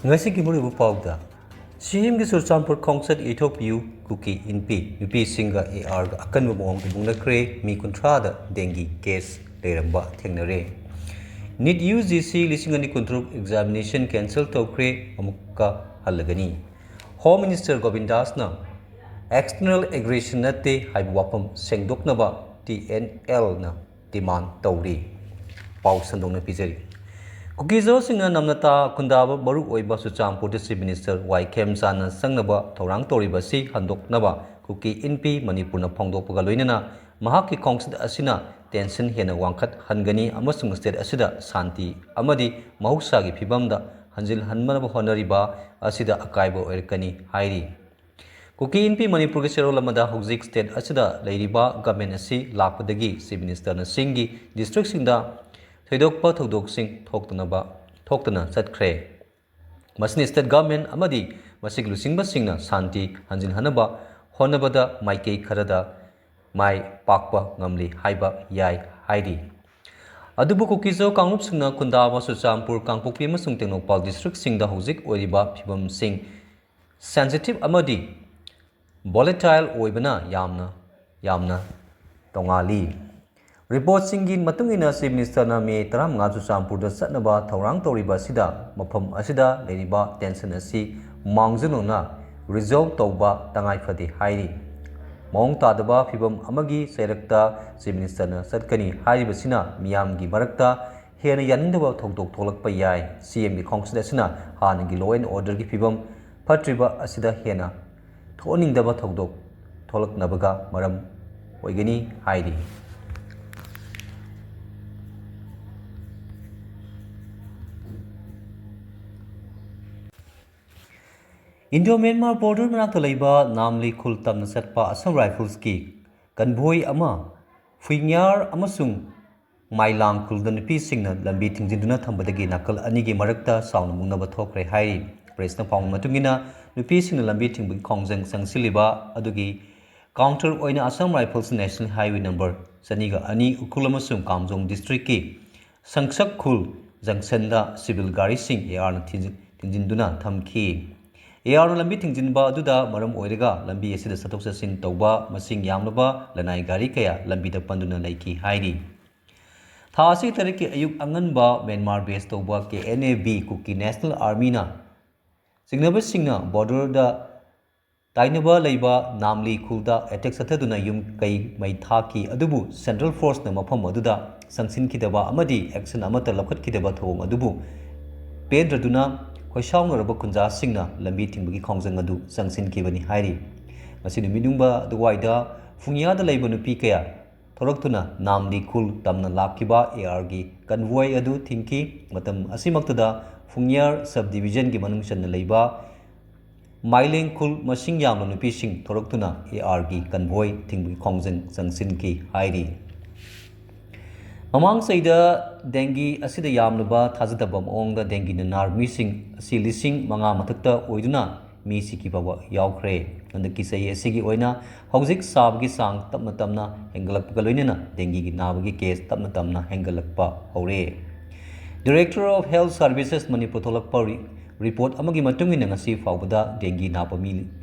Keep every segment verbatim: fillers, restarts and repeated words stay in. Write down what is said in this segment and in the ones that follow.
ꯉꯁꯤꯒꯤ ꯃꯔꯨꯑꯣꯏꯕ ꯄꯥꯎꯗ, ꯁꯤꯑꯦꯝꯒꯤ ꯆꯨꯔꯆꯥꯟꯄꯨꯔ ꯈꯣꯡꯆꯠ ꯌꯩꯊꯣꯛꯄꯤꯌꯨ, ꯀꯨꯀꯤ ꯏꯟꯄꯤ ꯅꯨꯄꯤꯁꯤꯡꯒ ꯑꯦ ꯑꯥꯔꯒ ꯑꯀꯟꯕ ꯃꯑꯣꯡꯗ ꯃꯨꯛꯅꯈ꯭ꯔꯦ, ꯃꯤ ꯀꯨꯟꯊ꯭ꯔꯥꯗ ꯗꯦꯡꯒꯤ ꯀꯦꯁ ꯂꯩꯔꯝꯕ ꯊꯦꯡꯅꯔꯦ꯫ ꯅꯤꯠ ꯌꯨ ꯖꯤ ꯁꯤ ꯂꯤꯁꯤꯡ ꯑꯅꯤ ꯀꯨꯟꯇꯔꯨꯛ ꯑꯦꯛꯖꯥꯃꯤꯅꯦꯁꯟ ꯀꯦꯟꯁꯦꯜ ꯇꯧꯈ꯭ꯔꯦ, ꯑꯃꯨꯛꯀ ꯍꯜꯂꯒꯅꯤ꯫ ꯍꯣꯝ ꯃꯤꯅꯤꯁꯇꯔ ꯒꯣꯕꯤꯟꯗꯥꯁꯅ ꯑꯦꯛꯁꯇꯔꯅꯦꯜ ꯑꯦꯒ꯭ꯔꯦꯁꯟ ꯅꯠꯇꯦ ꯍꯥꯏꯕ ꯋꯥꯐꯝ ꯁꯦꯡꯗꯣꯛꯅꯕ ꯇꯤ ꯑꯦꯟ ꯑꯦꯜꯅ ꯗꯤꯃꯥꯟ ꯇꯧꯔꯤ꯫ ꯄꯥꯎ ꯁꯟꯗꯣꯛꯅ ꯄꯤꯖꯔꯤ꯫ ꯀꯨꯀꯤꯖꯣꯁꯤꯡꯅ ꯅꯝꯅꯇꯥ ꯈꯨꯟꯗꯥꯕ ꯃꯔꯨ ꯑꯣꯏꯕ ꯆꯨꯔꯆꯥꯟꯄꯨꯔꯗ ꯆꯤꯐ ꯃꯤꯅꯤꯁꯇꯔ ꯋꯥꯏ ꯈꯦꯝꯆꯥꯟꯅ ꯆꯪꯅꯕ ꯊꯧꯔꯥꯡ ꯇꯧꯔꯤꯕ ꯑꯁꯤ ꯍꯟꯗꯣꯛꯅꯕ ꯀꯨꯀꯤ ꯏꯟꯄꯤ ꯃꯅꯤꯄꯨꯔꯅ ꯐꯣꯡꯗꯣꯛꯄꯒ ꯂꯣꯏꯅꯅ ꯃꯍꯥꯛꯀꯤ ꯈꯣꯡꯆꯠ ꯑꯁꯤꯅ ꯇꯦꯟꯁꯟ ꯍꯦꯟꯅ ꯋꯥꯡꯈꯠꯍꯟꯒꯅꯤ ꯑꯃꯁꯨꯡ ꯁ꯭ꯇꯦꯠ ꯑꯁꯤꯗ ꯁꯥꯟꯇꯤ ꯑꯃꯗꯤ ꯃꯍꯧꯁꯥꯒꯤ ꯐꯤꯕꯝꯗ ꯍꯟꯖꯤꯜꯍꯟꯅꯕ ꯍꯣꯠꯅꯔꯤꯕ ꯑꯁꯤꯗ ꯑꯀꯥꯏꯕ ꯑꯣꯏꯔꯛꯀꯅꯤ ꯍꯥꯏꯔꯤ꯫ ꯀꯨꯀꯤ ꯏꯟꯄꯤ ꯃꯅꯤꯄꯨꯔꯒꯤ ꯆꯦꯔꯣꯜ ꯑꯃꯗ ꯍꯧꯖꯤꯛ ꯁ꯭ꯇꯦꯠ ꯑꯁꯤꯗ ꯂꯩꯔꯤꯕ ꯒꯚꯔꯟꯃꯦꯟꯠ ꯑꯁꯤ ꯂꯥꯛꯄꯗꯒꯤ ꯆꯤꯐ ꯃꯤꯅꯤꯁꯇꯔꯅ ꯆꯤꯡꯒꯤ ꯗꯤꯁꯇ꯭ꯔꯤꯛꯁꯤꯡꯗ ꯊꯣꯏꯗꯣꯛꯄ ꯊꯧꯗꯣꯛꯁꯤꯡ ꯊꯣꯛꯇꯅꯕ, ꯊꯣꯛꯇꯅ ꯆꯠꯈ꯭ꯔꯦ꯫ ꯃꯁꯤꯅ ꯁ꯭ꯇꯦꯠ ꯒꯚꯔꯟꯃꯦꯟꯠ ꯑꯃꯗꯤ ꯃꯁꯤꯒꯤ ꯂꯨꯆꯤꯡꯕꯁꯤꯡꯅ ꯁꯥꯟꯇꯤ ꯍꯟꯖꯤꯟꯍꯟꯅꯕ ꯍꯣꯠꯅꯕꯗ ꯃꯥꯏꯀꯩ ꯈꯔꯗ ꯃꯥꯏ ꯄꯥꯛꯄ ꯉꯝꯂꯤ ꯍꯥꯏꯕ ꯌꯥꯏ ꯍꯥꯏꯔꯤ꯫ ꯑꯗꯨꯕꯨ ꯀꯨꯀꯤꯖꯣ ꯀꯥꯡꯂꯨꯞꯁꯤꯡꯅ ꯈꯨꯟꯗꯥꯕ ꯆꯨꯔꯆꯥꯟꯄꯨꯔ, ꯀꯥꯡꯄꯣꯛꯄꯤ ꯑꯃꯁꯨꯡ ꯇꯦꯡꯅꯧꯄꯥꯜ ꯗꯤꯁꯇ꯭ꯔꯤꯛꯁꯤꯡꯗ ꯍꯧꯖꯤꯛ ꯑꯣꯏꯔꯤꯕ ꯐꯤꯕꯝꯁꯤꯡ ꯁꯦꯟꯁꯤꯇꯤꯚ ꯑꯃꯗꯤ ꯚꯣꯂꯦꯇꯥꯏꯜ ꯑꯣꯏꯕꯅ ꯌꯥꯝꯅ, ꯌꯥꯝꯅ ꯇꯣꯉꯥꯜꯂꯤ꯫ ꯔꯤꯄꯣꯔꯠꯁꯤꯡꯒꯤ ꯃꯇꯨꯡ ꯏꯟꯅ ꯆꯤꯐ ꯃꯤꯅꯤꯁꯇꯔꯅ ꯃꯦ ꯇꯔꯥꯃꯉꯥ ꯆꯨꯔꯆꯥꯟꯄꯨꯔꯗ ꯆꯠꯅꯕ ꯊꯧꯔꯥꯡ ꯇꯧꯔꯤꯕ ꯑꯁꯤꯗ ꯃꯐꯝ ꯑꯁꯤꯗ ꯂꯩꯔꯤꯕ ꯇꯦꯟꯁꯟ ꯑꯁꯤ ꯃꯥꯡꯖꯧꯅꯅ ꯔꯤꯖꯣꯜꯕ ꯇꯧꯕ ꯇꯉꯥꯏ ꯐꯗꯦ ꯍꯥꯏꯔꯤ꯫ ꯃꯑꯣꯡ ꯇꯥꯗꯕ ꯐꯤꯕꯝ ꯑꯃꯒꯤ ꯆꯩꯔꯛꯇ ꯆꯤꯐ ꯃꯤꯅꯤꯁꯇꯔꯅ ꯆꯠꯀꯅꯤ ꯍꯥꯏꯔꯤꯕꯁꯤꯅ ꯃꯤꯌꯥꯝꯒꯤ ꯃꯔꯛꯇ ꯍꯦꯟꯅ ꯌꯥꯅꯤꯡꯗꯕ ꯊꯧꯗꯣꯛ ꯊꯣꯛꯂꯛꯄ ꯌꯥꯏ꯫ ꯁꯤꯑꯦꯝꯒꯤ ꯈꯣꯡꯆꯠ ꯑꯁꯤꯅ ꯍꯥꯟꯅꯒꯤ law and orderꯒꯤ ꯐꯤꯕꯝ ꯐꯠꯇ꯭ꯔꯤꯕ ꯑꯁꯤꯗ ꯍꯦꯟꯅ ꯊꯣꯛꯍꯟꯅꯤꯡꯗꯕ ꯊꯧꯗꯣꯛ ꯊꯣꯛꯂꯛꯅꯕꯒ ꯃꯔꯝ ꯑꯣꯏꯒꯅꯤ ꯍꯥꯏꯔꯤ꯫ ꯏꯟꯗꯣ ꯃ꯭ꯌꯥꯟꯃꯥꯔ ꯕꯣꯔꯗꯔ ꯃꯅꯥꯛꯇ ꯂꯩꯕ ꯅꯥꯝꯂꯤ ꯈꯨꯜ ꯇꯝꯅ ꯆꯠꯄ ꯑꯁꯥꯝ ꯔꯥꯏꯐꯜꯁꯀꯤ ꯀꯟꯚꯣꯏ ꯑꯃ ꯐꯨꯏꯉꯥꯔ ꯑꯃꯁꯨꯡ ꯃꯥꯏꯂꯥꯡ ꯈꯨꯜꯗ ꯅꯨꯄꯤꯁꯤꯡꯅ ꯂꯝꯕꯤ ꯊꯤꯡꯖꯤꯟꯗꯨꯅ ꯊꯝꯕꯗꯒꯤ ꯅꯥꯀꯜ ꯑꯅꯤꯒꯤ ꯃꯔꯛꯇ ꯆꯥꯎꯅ ꯃꯨꯛꯅꯕ ꯊꯣꯛꯈ꯭ꯔꯦ ꯍꯥꯏꯔꯤ꯫ ꯄ꯭ꯔꯦꯁꯅ ꯄꯥꯎ ꯃꯇꯨꯡ ꯏꯟꯅ, ꯅꯨꯄꯤꯁꯤꯡꯅ ꯂꯝꯕꯤ ꯊꯤꯡꯕꯒꯤ ꯈꯣꯡꯖꯪ ꯆꯪꯁꯤꯜꯂꯤꯕ ꯑꯗꯨꯒꯤ ꯀꯥꯎꯟꯇꯔ ꯑꯣꯏꯅ Assam rifles national highway number ꯆꯅꯤꯒ ꯑꯅꯤ ꯎꯈ꯭ꯔꯨꯜ ꯑꯃꯁꯨꯡ ꯀꯥꯝꯖꯣꯡ ꯗꯤꯁꯇ꯭ꯔꯤꯛꯀꯤ ꯁꯪꯁꯛ ꯈꯨꯜ ꯖꯪꯁꯟꯗ ꯁꯤꯚꯤꯜ ꯒꯥꯔꯤꯁꯤꯡ ꯑꯦ ꯑꯥꯔꯅ ꯊꯤꯟꯖꯤꯟ-, ꯊꯤꯡꯖꯤꯟꯗꯨꯅ ꯊꯝꯈꯤ꯫ ꯑꯦ ꯑꯥꯔꯅ ꯂꯝꯕꯤ ꯊꯤꯡꯖꯤꯟꯕ ꯑꯗꯨꯗ ꯃꯔꯝ ꯑꯣꯏꯔꯒ ꯂꯝꯕꯤ ꯑꯁꯤꯗ ꯆꯠꯊꯣꯛ ꯆꯠꯁꯤꯟ ꯇꯧꯕ ꯃꯁꯤꯡ ꯌꯥꯝꯂꯕ ꯂꯅꯥꯏ ꯒꯥꯔꯤ ꯀꯌꯥ ꯂꯝꯕꯤꯗ ꯄꯟꯗꯨꯅ ꯂꯩꯈꯤ ꯍꯥꯏꯔꯤ꯫ ꯊꯥ ꯑꯁꯤꯒꯤ ꯇꯔꯦꯠꯀꯤ ꯑꯌꯨꯛ ꯑꯉꯟꯕ ꯃ꯭ꯌꯥꯟꯃꯥꯔ ꯕꯦꯁ ꯇꯧꯕ K N A B, Kuki National ꯑꯥꯔꯃꯤꯅ ꯆꯤꯡꯅꯕꯁꯤꯡꯅ ꯕꯣꯔꯗꯔꯗ ꯇꯥꯏꯅꯕ ꯂꯩꯕ ꯅꯥꯝꯂꯤ ꯈꯨꯜꯗ ꯑꯦꯇꯦꯛ ꯆꯠꯊꯗꯨꯅ ꯌꯨꯝ ꯀꯩ ꯃꯩ ꯊꯥꯈꯤ꯫ ꯑꯗꯨꯕꯨ ꯁꯦꯟꯇ꯭ꯔꯦꯜ ꯐꯣꯔꯁꯅ ꯃꯐꯝ ꯑꯗꯨꯗ ꯆꯪꯁꯤꯟꯈꯤꯗꯕ ꯑꯃꯗꯤ ꯑꯦꯛꯁꯟ ꯑꯃꯠꯇ ꯂꯧꯈꯠꯈꯤꯗꯕ ꯊꯧꯑꯣꯡ ꯑꯗꯨꯕꯨ ꯄꯦꯟꯗ꯭ꯔꯗꯨꯅ ꯈꯣꯏꯁꯥꯎꯅꯔꯕ ꯈꯨꯟꯖꯥꯁꯤꯡꯅ ꯂꯝꯕꯤ ꯊꯤꯡꯕꯒꯤ ꯈꯣꯡꯖꯪ ꯑꯗꯨ ꯆꯪꯁꯤꯟꯈꯤꯕꯅꯤ ꯍꯥꯏꯔꯤ꯫ ꯉꯁꯤ ꯅꯨꯃꯤꯠ ꯌꯨꯡꯕ ꯑꯗꯨꯋꯥꯏꯗ ꯐꯨꯡꯌꯥꯗ ꯂꯩꯕ ꯅꯨꯄꯤ ꯀꯌꯥ ꯊꯣꯔꯛꯇꯨꯅ ꯅꯥꯝꯂꯤ ꯈꯨꯜ ꯇꯝꯅ ꯂꯥꯛꯈꯤꯕ ꯑꯦ ꯑꯥꯔꯒꯤ ꯀꯟꯚꯣꯏ ꯑꯗꯨ ꯊꯤꯡꯈꯤ꯫ ꯃꯇꯝ ꯑꯁꯤꯃꯛꯇꯗ ꯐꯨꯡꯌꯥꯔ ꯁꯕ ꯗꯤꯕꯤꯖꯟꯒꯤ ꯃꯅꯨꯡ ꯆꯟꯅ ꯂꯩꯕ ꯃꯥꯏꯂꯦꯡ ꯈꯨꯜ ꯃꯁꯤꯡ ꯌꯥꯝꯂꯕ ꯅꯨꯄꯤꯁꯤꯡ ꯊꯣꯔꯛꯇꯨꯅ ꯑꯦ ꯑꯥꯔꯒꯤ ꯀꯟꯚꯣꯏ ꯊꯤꯡꯕꯒꯤ ꯈꯣꯡꯖꯪ ꯆꯪꯁꯤꯟꯈꯤ ꯍꯥꯏꯔꯤ꯫ ꯃꯃꯥꯡ ꯆꯍꯤꯗ ꯗꯦꯡꯒꯤ ꯑꯁꯤꯗ ꯌꯥꯝꯂꯕ ꯊꯥꯖꯗꯕ ꯃꯑꯣꯡꯗ ꯗꯦꯡꯒꯤꯅ ꯅꯥꯔꯕ ꯃꯤꯁꯤꯡ ꯑꯁꯤ ꯂꯤꯁꯤꯡ ꯃꯉꯥ ꯃꯊꯛꯇ ꯑꯣꯏꯗꯨꯅ ꯃꯤ ꯁꯤꯈꯤ ꯐꯥꯎꯕ ꯌꯥꯎꯈ꯭ꯔꯦ꯫ ꯍꯟꯗꯛꯀꯤ ꯆꯍꯤ ꯑꯁꯤꯒꯤ ꯑꯣꯏꯅ ꯍꯧꯖꯤꯛ ꯁꯥꯕꯒꯤ ꯆꯥꯡ ꯇꯞꯅ ꯇꯞꯅ ꯍꯦꯟꯒꯠꯂꯛꯄꯒ ꯂꯣꯏꯅꯅ ꯗꯦꯡꯒꯤꯒꯤ ꯅꯥꯕꯒꯤ ꯀꯦꯁ ꯇꯞꯅ ꯇꯞꯅ ꯍꯦꯟꯒꯠꯂꯛꯄ ꯍꯧꯔꯦ꯫ Director of Health Services Manipur ꯊꯣꯛꯂꯛꯄ ꯔꯤ-, ꯔꯤꯄꯣꯔꯠ ꯑꯃꯒꯤ ꯃꯇꯨꯡ ꯏꯟꯅ ꯉꯁꯤ ꯐꯥꯎꯕꯗ ꯗꯦꯡꯒꯤ ꯅꯥꯕ ꯃꯤ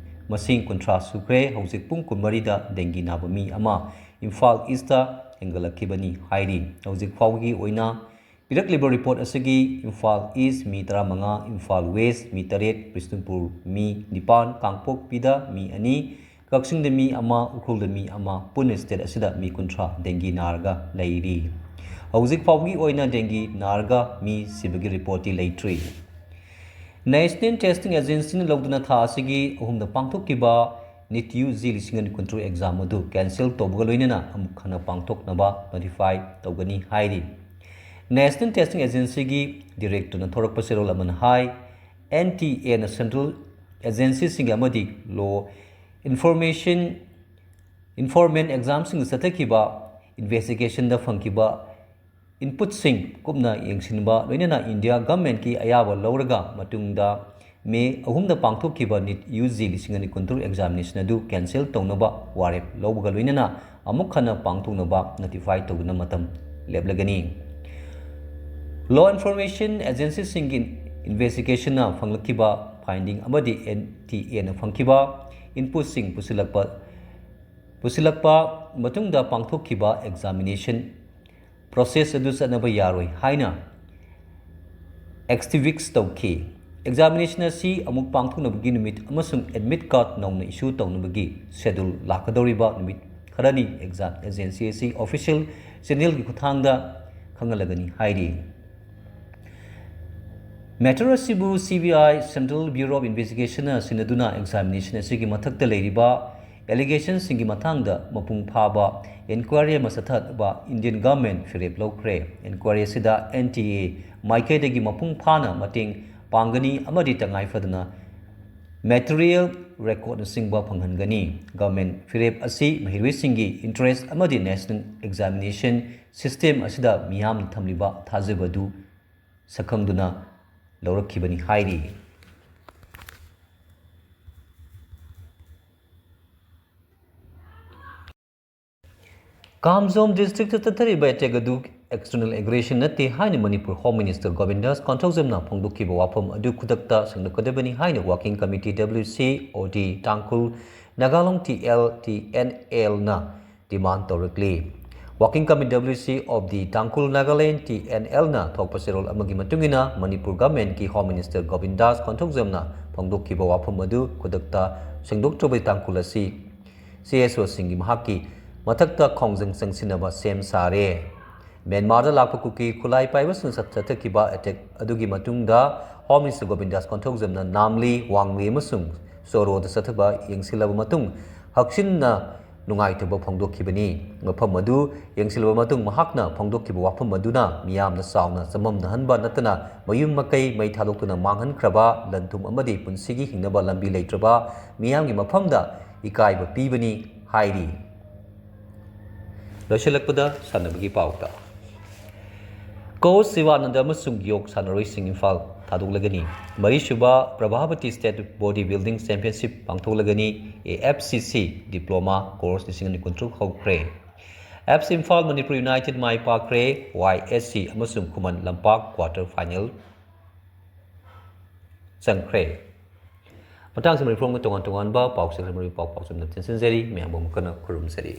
ꯃꯁꯤꯡ ꯀꯨꯟꯊ꯭ꯔꯥ ꯁꯨꯈ꯭ꯔꯦ꯫ ꯍꯧꯖꯤꯛ ꯄꯨꯡ ꯀꯨꯟꯃꯔꯤꯗ ꯗꯦꯡꯒꯤ ꯅꯥꯕ ꯃꯤ ꯑꯃ ꯏꯝꯐꯥꯜ ꯏꯁꯇ ꯍꯦꯟꯒꯠꯂꯛꯈꯤꯕꯅꯤ ꯍꯥꯏꯔꯤ꯫ ꯍꯧꯖꯤꯛ ꯐꯥꯎꯕꯒꯤ ꯑꯣꯏꯅ ꯄꯤꯔꯛꯂꯤꯕ ꯔꯤꯄꯣꯔꯠ ꯑꯁꯤꯒꯤ ꯏꯝꯐꯥꯜ ꯏꯁ ꯃꯤ ꯇꯔꯥꯃꯉꯥ, ꯏꯝꯐꯥꯜ ꯋꯦꯁ ꯃꯤ ꯇꯔꯦꯠ, ꯕꯤꯁꯅꯨꯄꯨꯔ ꯃꯤ ꯅꯤꯄꯥꯟ, ꯀꯥꯡꯄꯣꯛꯄꯤꯗ ꯃꯤ ꯑꯅꯤ, ꯀꯛꯆꯤꯡꯗ ꯃꯤ ꯑꯃ, ꯎꯈ꯭ꯔꯨꯜꯗ ꯃꯤ ꯑꯃ, ꯄꯨꯟꯅ ꯁ꯭ꯇꯦꯠ ꯑꯁꯤꯗ ꯃꯤ ꯀꯨꯟꯊ꯭ꯔꯥ ꯗꯦꯡꯒꯤ ꯅꯥꯔꯒ ꯂꯩꯔꯤ꯫ ꯍꯧꯖꯤꯛ ꯐꯥꯎꯕꯒꯤ ꯑꯣꯏꯅ ꯗꯦꯡꯒꯤ ꯅꯥꯔꯒ ꯃꯤ ꯁꯤꯕꯒꯤ ꯔꯤꯄꯣꯔꯠꯇꯤ ꯂꯩꯇ꯭ꯔꯤ꯫ ꯅꯦꯁꯅꯦꯜ ꯇꯦꯁꯇꯤꯡ ꯑꯦꯖꯦꯟꯁꯤꯅ ꯂꯧꯗꯨꯅ ꯊꯥ ꯑꯁꯤꯒꯤ ꯑꯍꯨꯝꯗ ꯄꯥꯡꯊꯣꯛꯈꯤꯕ ꯅꯤꯠ ꯌꯨ ꯖꯤ ꯂꯤꯁꯤꯡ ꯑꯅꯤ ꯀꯨꯟꯇꯔꯨꯛ ꯑꯦꯛꯖꯥꯝ ꯑꯗꯨ ꯀꯦꯟꯁꯦꯜ ꯇꯧꯕꯒ ꯂꯣꯏꯅꯅ ꯑꯃꯨꯛ ꯍꯟꯅ ꯄꯥꯡꯊꯣꯛꯅꯕ ꯅꯣꯇꯤꯐꯥꯏ ꯇꯧꯒꯅꯤ ꯍꯥꯏꯔꯤ꯫ ꯅꯦꯁꯅꯦꯜ ꯇꯦꯁꯇꯤꯡ ꯑꯦꯖꯦꯟꯁꯤꯒꯤ ꯗꯤꯔꯦꯛꯇꯔꯅ ꯊꯣꯔꯛꯄ ꯆꯦꯔꯣꯜ ꯑꯃꯅ ꯍꯥꯏ, ꯑꯦꯟ ꯇꯤ ꯑꯦꯅ ꯁꯦꯟꯇ꯭ꯔꯦꯜ ꯑꯦꯖꯦꯟꯁꯤꯁꯤꯡꯒꯤ ꯑꯃꯗꯤ ꯂꯣ ꯏꯟꯐꯣꯔꯃꯦꯁꯟ, ꯏꯟꯐꯣꯔꯃꯦꯟ ꯑꯦꯛꯖꯥꯝꯁꯤꯡꯗ ꯆꯠꯊꯈꯤꯕ ꯏꯟꯚꯦꯁꯇꯤꯒꯦꯁꯟꯗ ꯐꯪꯈꯤꯕ ꯏꯟꯄꯨꯠꯁꯤꯡ ꯀꯨꯞꯅ ꯌꯦꯡꯁꯤꯟꯕ, ꯂꯣꯏꯅꯅ ꯏꯟꯗꯤꯌꯥ ꯒꯚꯔꯟꯃꯦꯟꯠꯀꯤ ꯑꯌꯥꯕ ꯂꯧꯔꯒ ꯃꯇꯨꯡꯗ ꯃꯦ ꯑꯍꯨꯝꯗ ꯄꯥꯡꯊꯣꯛꯈꯤꯕ ꯅꯤꯠ ꯌꯨ ꯖꯤ ꯂꯤꯁꯤꯡ ꯑꯅꯤ ꯀꯨꯟꯇꯔꯨꯛ ꯑꯦꯛꯖꯥꯃꯤꯅꯦꯁꯟ ꯑꯗꯨ ꯀꯦꯟꯁꯦꯜ ꯇꯧꯅꯕ ꯋꯥꯔꯦꯞ ꯂꯧꯕꯒ ꯂꯣꯏꯅꯅ ꯑꯃꯨꯛ ꯍꯟꯅ ꯄꯥꯡꯊꯣꯛꯅꯕ ꯅꯣꯇꯤꯐꯥꯏ ꯇꯧꯗꯨꯅ ꯃꯇꯝ ꯂꯦꯞꯂꯒꯅꯤ꯫ ꯂꯣ ꯏꯟꯐꯣꯔꯃꯦꯁꯟ ꯑꯦꯖꯦꯟꯁꯤꯁꯤꯡꯒꯤ ꯏꯟꯚꯦꯁꯇꯤꯒꯦꯁꯟꯅ ꯐꯪꯂꯛꯈꯤꯕ ꯐꯥꯏꯟꯗꯤꯡ ꯑꯃꯗꯤ ꯑꯦꯟ ꯇꯤ ꯑꯦꯅ ꯐꯪꯈꯤꯕ ꯏꯟꯄꯨꯠꯁꯤꯡ ꯄꯨꯁꯤꯜꯂꯛꯄ ꯄꯨꯁꯤꯜꯂꯛꯄ ꯃꯇꯨꯡꯗ ꯄꯥꯡꯊꯣꯛꯈꯤꯕ ꯑꯦꯛꯖꯥꯃꯤꯅꯦꯁꯟ ꯄ꯭ꯔꯣꯁꯦꯁ ꯑꯗꯨ ꯆꯠꯅꯕ ꯌꯥꯔꯣꯏ ꯍꯥꯏꯅ ꯑꯦꯛꯁꯇꯤꯚꯤꯛꯁ ꯇꯧꯈꯤ꯫ ꯑꯦꯛꯖꯥꯃꯤꯅꯦꯁꯟ ꯑꯁꯤ ꯑꯃꯨꯛ ꯄꯥꯡꯊꯣꯛꯅꯕꯒꯤ ꯅꯨꯃꯤꯠ ꯑꯃꯁꯨꯡ ꯑꯦꯗꯃꯤꯠ ꯀꯥꯔꯗ ꯅꯧꯅ ꯏꯁꯨ ꯇꯧꯅꯕꯒꯤ ꯁꯦꯗꯨꯜ ꯂꯥꯛꯀꯗꯧꯔꯤꯕ ꯅꯨꯃꯤꯠ ꯈꯔꯅꯤ ꯑꯦꯛꯖꯥꯝ ꯑꯦꯖꯦꯟꯁꯤ ꯑꯁꯤ ꯑꯣꯐꯤꯁꯤꯌꯦꯜ ꯆꯦꯅꯦꯜꯒꯤ ꯈꯨꯠꯊꯥꯡꯗ ꯈꯪꯍꯜꯂꯒꯅꯤ ꯍꯥꯏꯔꯤ꯫ ꯃꯦꯇꯔ ꯑꯁꯤꯕꯨ C B I, Central Bureau of Investigation ꯅ ꯁꯤꯟꯅꯗꯨꯅ ꯑꯦꯛꯖꯥꯃꯤꯅꯦꯁꯟ ꯑꯁꯤꯒꯤ ꯃꯊꯛꯇ ꯂꯩꯔꯤꯕ ꯑꯦꯂꯤꯒꯦꯁꯟꯁꯤꯡꯒꯤ ꯃꯇꯥꯡꯗ ꯃꯄꯨꯡ ꯐꯥꯕ ꯏꯟꯀ꯭ꯋꯥꯏꯔꯤ ꯑꯃ ꯆꯠꯊꯕ ꯏꯟꯗꯤꯌꯟ ꯒꯚꯔꯟꯃꯦꯟꯠ ꯐꯤꯔꯦꯞ ꯂꯧꯈ꯭ꯔꯦ꯫ ꯏꯟꯀ꯭ꯋꯥꯏꯔꯤ ꯑꯁꯤꯗ ꯑꯦꯟ ꯇꯤ ꯑꯦ ꯃꯥꯏꯀꯩꯗꯒꯤ ꯃꯄꯨꯡ ꯐꯥꯅ ꯃꯇꯦꯡ ꯄꯥꯡꯒꯅꯤ ꯑꯃꯗꯤ ꯇꯉꯥꯏ ꯐꯗꯅ ꯃꯦꯇꯔꯤꯌꯦꯜ ꯔꯦꯀꯣꯔꯗꯅꯆꯤꯡꯕ ꯐꯪꯍꯟꯒꯅꯤ꯫ ꯒꯚꯔꯟꯃꯦꯟꯠ ꯐꯤꯔꯦꯞ ꯑꯁꯤ ꯃꯍꯩꯔꯣꯏꯁꯤꯡꯒꯤ ꯏꯟꯇꯔꯦꯁ ꯑꯃꯗꯤ ꯅꯦꯁꯅꯦꯜ ꯑꯦꯛꯖꯥꯃꯤꯅꯦꯁꯟ ꯁꯤꯁꯇꯦꯝ ꯑꯁꯤꯗ ꯃꯤꯌꯥꯝꯅ ꯊꯝꯂꯤꯕ ꯊꯥꯖꯕ ꯑꯗꯨ ꯁꯛꯈꯪꯗꯨꯅ ꯂꯧꯔꯛꯈꯤꯕꯅꯤ ꯍꯥꯏꯔꯤ꯫ ꯀꯥꯝꯖꯣꯝ ꯗꯤꯁꯇ꯭ꯔꯤꯛꯇ ꯆꯠꯊꯔꯤꯕ ꯑꯦꯇꯦꯛ ꯑꯗꯨ ꯑꯦꯛꯁꯇꯔꯅꯦꯜ ꯑꯦꯒ꯭ꯔꯦꯁꯟ ꯅꯠꯇꯦ ꯍꯥꯏꯅ ꯃꯅꯤꯄꯨꯔ ꯍꯣꯝ ꯃꯤꯅꯤꯁꯇꯔ ꯒꯣꯕꯤꯟꯗꯥꯁ ꯀꯣꯟꯊꯧꯖꯝꯅ ꯐꯣꯡꯗꯣꯛꯈꯤꯕ ꯋꯥꯐꯝ ꯑꯗꯨ ꯈꯨꯗꯛꯇ ꯁꯦꯡꯗꯣꯛꯀꯗꯕꯅꯤ ꯍꯥꯏꯅ working committee W C O D ꯇꯥꯡꯈꯨꯜ ꯅꯥꯒꯥꯂꯣꯡ T L T N L ꯅ ꯗꯤꯃꯥꯟ ꯇꯧꯔꯛꯂꯤ꯫ Working Committee W C of the Tangkhul Nagaland T N L ꯅ ꯊꯣꯛꯄ ꯆꯦꯔꯣꯜ ꯑꯃꯒꯤ ꯃꯇꯨꯡ ꯏꯟꯅ ꯃꯅꯤꯄꯨꯔ ꯒꯚꯔꯟꯃꯦꯟꯠꯀꯤ ꯍꯣꯝ ꯃꯤꯅꯤꯁꯇꯔ ꯒꯣꯕꯤꯟꯗꯥꯁ ꯀꯣꯟꯊꯧꯖꯝꯅ ꯐꯣꯡꯗꯣꯛꯈꯤꯕ ꯋꯥꯐꯝ ꯑꯗꯨ ꯈꯨꯗꯛꯇ ꯁꯦꯡꯗꯣꯛꯇ꯭ꯔꯕꯗꯤ ꯇꯥꯡꯈꯨꯜ ꯑꯁꯤ C S Oꯁꯤꯡꯒꯤ ꯃꯍꯥꯛꯀꯤ ꯃꯊꯛꯇ ꯈꯣꯡꯖꯪ ꯆꯪꯁꯤꯟꯅꯕ ꯁꯦꯝ ꯁꯥꯔꯦ꯫ ꯃ꯭ꯌꯥꯟꯃꯥꯔꯗ ꯂꯥꯛꯄ ꯀꯨꯀꯤ ꯈꯨꯠꯂꯥꯏ ꯄꯥꯏꯕꯁꯤꯡꯅ ꯆꯠ-, ꯆꯠꯊꯈꯤꯕ ꯑꯦꯇꯦꯛ ꯑꯗꯨꯒꯤ ꯃꯇꯨꯡꯗ ꯍꯣꯝ ꯃꯤꯅꯤꯁꯇꯔ ꯒꯣꯕꯤꯟꯗꯥꯁ ꯀꯣꯟꯊꯧꯖꯝꯅ ꯅꯥꯝꯂꯤ, ꯋꯥꯡꯂꯤ ꯑꯃꯁꯨꯡ ꯁꯣꯔꯣꯗ ꯆꯠꯊꯕ ꯌꯦꯡꯁꯤꯜꯂꯕ ꯃꯇꯨꯡ ꯍꯛꯆꯤꯟꯅ ꯅꯨꯡꯉꯥꯏꯇꯕ ꯐꯣꯡꯗꯣꯛꯈꯤꯕꯅꯤ꯫ ꯃꯐꯝ ꯑꯗꯨ ꯌꯦꯡꯁꯤꯜꯂꯕ ꯃꯇꯨꯡ ꯃꯍꯥꯛꯅ ꯐꯣꯡꯗꯣꯛꯈꯤꯕ ꯋꯥꯐꯝ ꯑꯗꯨꯅ ꯃꯤꯌꯥꯝꯅ ꯆꯥꯎꯅ ꯆꯃꯝꯅꯍꯟꯕ ꯅꯠꯇꯅ ꯃꯌꯨꯝ ꯃꯀꯩ ꯃꯩ ꯊꯥꯗꯣꯛꯇꯨꯅ ꯃꯥꯡꯍꯟꯈ꯭ꯔꯕ, ꯂꯟ ꯊꯨꯝ ꯑꯃꯗꯤ ꯄꯨꯟꯁꯤꯒꯤ ꯍꯤꯡꯅꯕ ꯂꯝꯕꯤ ꯂꯩꯇ꯭ꯔꯕ ꯃꯤꯌꯥꯝꯒꯤ ꯃꯐꯝꯗ ꯏꯀꯥꯏꯕ ꯄꯤꯕꯅꯤ ꯍꯥꯏꯔꯤ꯫ ꯂꯣꯏꯁꯤꯜꯂꯛꯄꯗ ꯁꯥꯟꯅꯕꯒꯤ ꯄꯥꯎꯗ꯫ ꯀꯣꯆ ꯁꯤꯕꯥꯅꯟꯗ ꯑꯃꯁꯨꯡ ꯌꯣꯒ ꯁꯥꯟꯅꯔꯣꯏꯁꯤꯡ ꯏꯝꯐꯥꯜ ꯊꯥꯗꯣꯛꯂꯒꯅꯤ꯫ ꯃꯔꯤꯁꯨꯕ Prabhabati state body building championship ꯄꯥꯡꯊꯣꯛꯂꯒꯅꯤ꯫ A F C C diploma course ꯂꯤꯁꯤꯡ ꯑꯅꯤ ꯀꯨꯟꯇꯔꯨꯛ ꯍꯧꯈ꯭ꯔꯦ꯫ F C Imphal Manipur united ꯃꯥꯏ ꯄꯥꯛꯈ꯭ꯔꯦ꯫ Y S C ꯑꯃꯁꯨꯡ ꯈꯨꯃꯟ ꯂꯝꯄꯥꯛ ꯀ꯭ꯋꯥꯔꯇꯔ ꯐꯥꯏꯅꯦꯜ꯫ ꯆꯪꯈ꯭ꯔꯦ꯫ ꯃꯇꯥꯡꯁꯤ ꯃꯅꯤꯄꯨꯔꯒꯤ ꯇꯣꯉꯥꯟ ꯇꯣꯉꯥꯟꯕ ꯄꯥꯎꯆꯦ ꯃꯔꯨ ꯄꯥꯎ ꯄꯥꯎꯆꯨꯝꯅ ꯇꯦꯟꯁꯤꯟꯖꯔꯤ꯫ ꯃꯌꯥꯝꯕꯨ ꯑꯃꯨꯛ ꯍꯟꯅ ꯈꯨꯔꯨꯝꯖꯔꯤ꯫